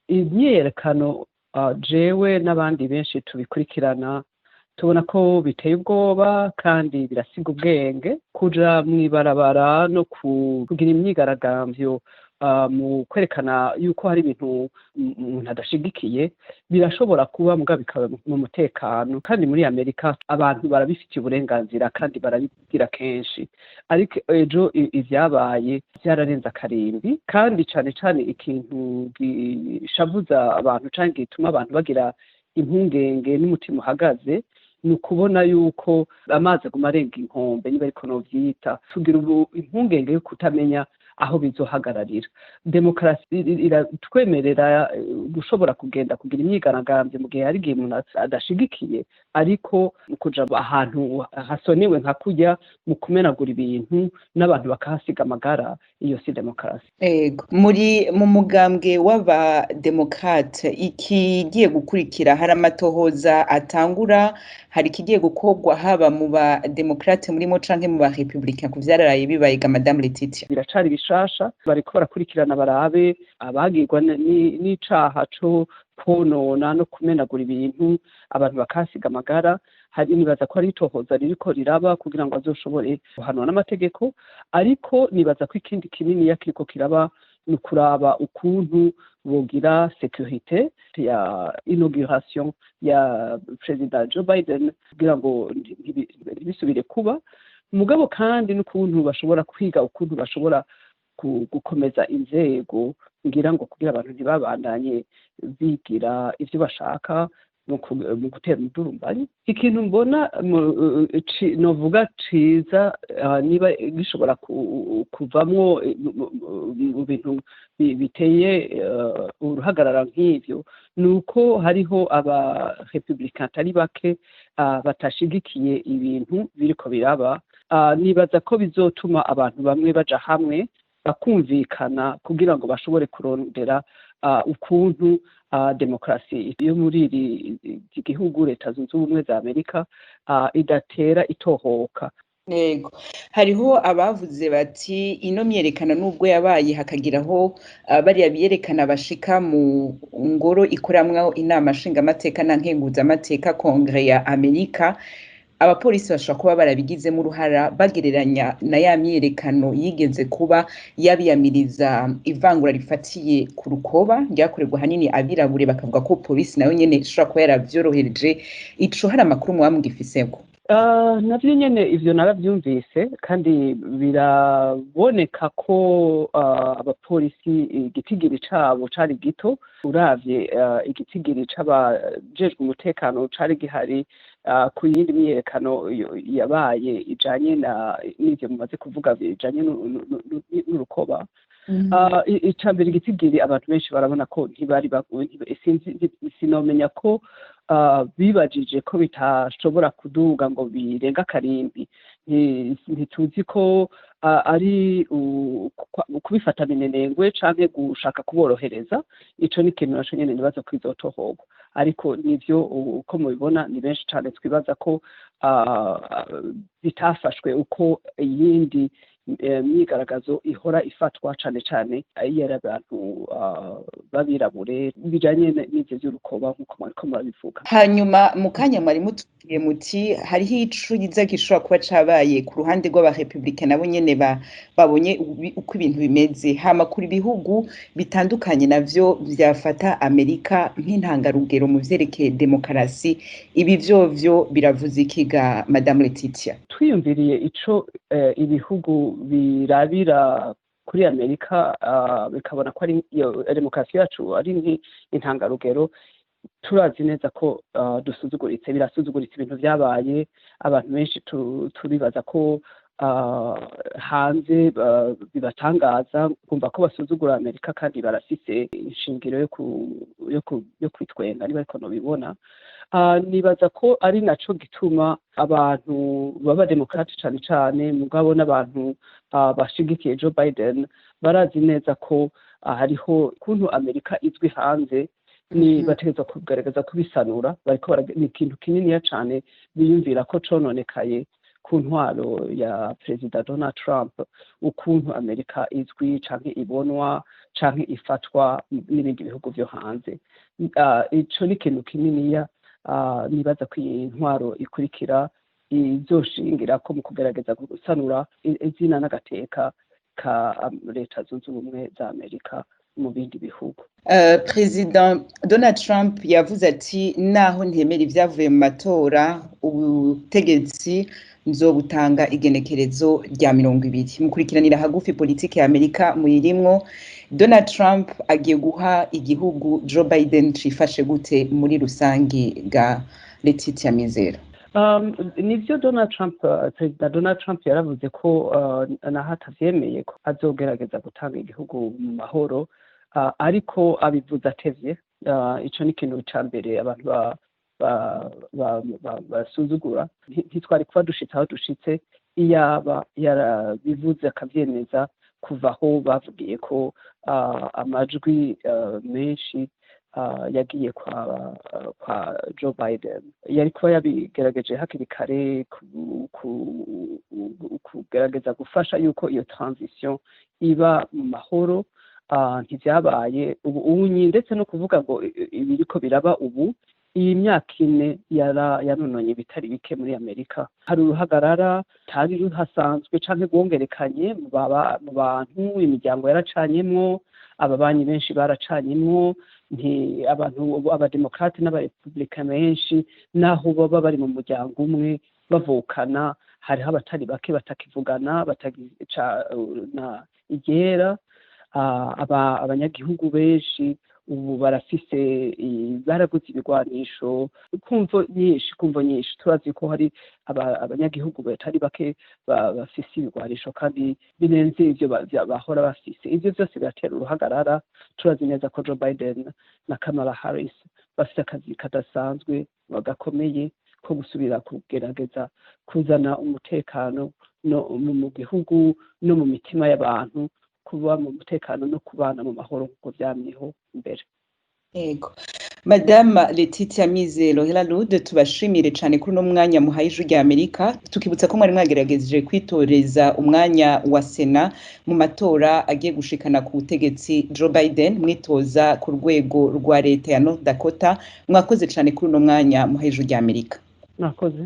Imyiyerekano, jewe n'abandi benshi tubikurikirana, tubona ko biteye ubwoba kandi birasiga ubwenge kuja mw'ibarabara no kugira imyigaragambyo mu kwerekana yuko hari ibintu umuntu adashigikiye. Birashobora kuba, mugabo bikaba mu mutekano. Kandi muri Amerika abantu barabifitiye uburenganzira kandi barabigira kenshi. Ariko ejo ivyabaye vyararenze akarimbi, kandi cane cane ikintu gishavuza abantu canke gituma abantu bagira impungenge n'umutima uhagaze ni ukubona yuko amazi aguma arenga inkombe, niba ariko novyita. Tugira ubu impungenge yo kutamenya aho bizohagararira. Demokarasi iratwemerera gushobora kugenda kugira imyigaragambyo mu gihe hari igihe umuntu adashigikiye, ariko mu kuja ahantu hasonewe nka kurya, mu kumenagura ibintu n'abantu bakahasiga amagara, iyo si demokarasi. Ego. Muri mu mugambwe w'abademokrate, ikigiye gukurikira, hari amatohoza atangura, hari ikigiye gukorwa haba mu bademokrate murimo canke mu ba républicain ku vyaraye bibaye ga, Madame Letitia? Biracari bishasha. Bariko barakurikirana barabe abagirwa n'icaha co konona no kumenagura ibintu, abantu bakahasiga amagara. Hari, nibaza ko ari itohoza ririko riraba kugira ngo azoshobore guhanwa n'amategeko. Ariko nibaza ko ikindi kininiya kiriko kiraba ni ukuraba ukuntu bogira sécurité ya inauguration ya Perezida Joe Biden kugira ngo ntibisubire kuba. Mugabo kandi n'ukuntu bashobora kwiga ukuntu bashobora gukomeza inzego, ngira ngo kugira abantu ntibabandanye bigira ivyo bashaka mu gutera umudurumbanyi. Ikintu mbona novuga ciza, niba gishobora kuvamwo mu bintu biteye uruhagarara nk'ivyo, ni uko hariho aba républicain atari bake batashigikiye ibintu biriko biraba. Nibaza ko bizotuma abantu bamwe baja hamwe bakumvikana kugira ngo bashobore kurondera ukuntu demokarasi yo muri iri gihugu, Leta Zunze Ubumwe za Amerika, idatera itohoka. Yego, hariho abavuze bati ino myerekano nubwo yabaye hakagiraho bariya biyerekana bashika mu ngoro ikoramwo inama nshingamateka na nkenguzamateka, Kongre ya Amerika, abapolisi bashobora kuba barabigizemo uruhara, bagereranya na ya myiyerekano yigeze kuba yabiyamiriza ivangura rifatiye ku rukoba ryakorerwa ahanini abirabure, bakavuga ko polisi nayo nyene ishobora kuba yaravyorohereje. Ico hari amakuru muba mugifiseko? Navyo nyene ivyo naravyumvise, kandi biraboneka ko abapolisi igitigiri cabo cari gito uravye igitigiri c'abajejwe umutekano cari gihari ku yindi myiyerekano yabaye ijanye na n'ivyo mumaze kuvuga bijanye n'urukoba. Ica mbere, igitigiri abantu benshi barabona ko ntibari, sinzi, sinomenya ko bibajije ko bitashobora kuduga ngo birenga akarimbi. Ntituzi ko ari kubifata minenengwe canke gushaka kuborohereza. Ico ni ikintu naco nyene nibaza ko bizotohorwa. Ariko nivyo, uko mubibona ni benshi cane. Twibaza ko bitafashwe uko iyindi myigaragazo ihora ifatwa, cane cane iyo ari abantu b'abirabure, bijanye n'ivyo vy'urukoba nk'uko mwariko murabivuga. Hanyuma mu kanya mwari mutubwiye muti hariho ico gishobora kuba cabaye ku ruhande rw'abarepublika, nabo nyene babonye uko ibintu bimeze. Hama kuri ibihugu bitandukanye navyo vyafata Amerika nk'intangarugero mu vyerekeye demokarasi, ibi vyovyo biravuze iki ga, Madame Letitia? Twiyumviriye ico ibihugu birabira kuri Amerika, bikabona ko ari iyo demokarasi yacu ari nk'intangarugero, turazi neza ko dusuzuguritse, birasuzuguritse ibintu vyabaye. Abantu benshi turibaza ko hanze bibatangaza kumva ko basuzugura Amerika, kandi barafise inshingiro yo kwitwenga, niba ariko nobibona. Nibaza ko ari naco gituma abantu baba demokrate cane cane, mugabo n'abantu bashigikiye Joe Biden, barazi neza ko hariho ukuntu Amerika izwi hanze, ni bategerezwa kugaragaza kubisanura. Bariko ni ikintu kininiya cane biyumvira ko cononekaye. ku ntwaro ya Perezida Donald Trump, ukuntu Amerika izwi canke ibonwa canke ifatwa n'ibindi bihugu vyo hanze. Ico ni ikintu kininiya nibaza ko iyi ntwaro ikurikira izoshingirako mu kugerageza gusanura izina n'agateka ka Leta Zunze Ubumwe za Amerika mu bindi bihugu. Perezida Donald Trump yavuze ati: "Naho ntemera ivyavuye mu matora, ubutegetsi nzobutanga igenekerezo rya 20." Mukurikiranira hagufi politike ya Amerika muyirimwo, Donald Trump agiye guha igihugu Joe Biden cifashe gute muri rusangi ga Letitia Mizero? Nivyo, Donald Trump, Perezida Donald Trump yaravuze ko naho atavyemeye ko azogerageza gutanga igihugu mu mahoro, ariko abivuze atevye. Ico ni ikintu ca mbere abantu basuzugura. Ntitwari kuba dushitse aho dushitse iyaba yarabivuze akavyemeza kuva aho bavugiye ko amajwi menshi yagiye kwa Joe Biden. Yari kuba yabigerageje hakiri kare kugerageza gufasha yuko iyo transition iba mu mahoro. Ntivyabaye. Ubu unyi ndetse no kuvuga ngo ibiriko biraba ubu, iyi myaka 4 yarononye ibitari bike muri Amerika. Hari uruhagarara rutari ruhasanzwe canke rwongerekanye mu bantu, imiryango yaracanyemwo, ababanyi benshi baracanyemwo, nti abantu abademokrate n'abarepublika benshi naho baba bari mu muryango umwe bavukana, hariho abatari bake batakivugana, batagicana iryera. Abanyagihugu benshi ubu barafise, baraguze ibigwanisho kumvo nyinshi. Turazi ko hari abanyagihugu batari bake bafise ibigwanisho kandi birenze ivyo bahora bafise. Ivyo vyose biratera uruhagarara. Turazi neza ko Joe Biden na Kamala Harris bafise akazi kadasanzwe gakomeye ko gusubira kugerageza kuzana umutekano no mu gihugu no mu mitima y'abantu, kuba mu mutekano no kubana mu mahoro nk'uko vyamyeho mbere. Ego. Madame Letitia Mizero Helalude, tubashimire cane kuri uno mwanya muhaye Ijwi rya Amerika. Tukibutsa ko mwari mwagerageje kwitoreza umwanya wa Sena mu matora agiye gushikana ku butegetsi Joe Biden, mwitoza ku rwego rwa leta ya North Dakota. Mwakoze cane kuri uno mwanya muhaye Ijwi rya Amerika. Mwakoze.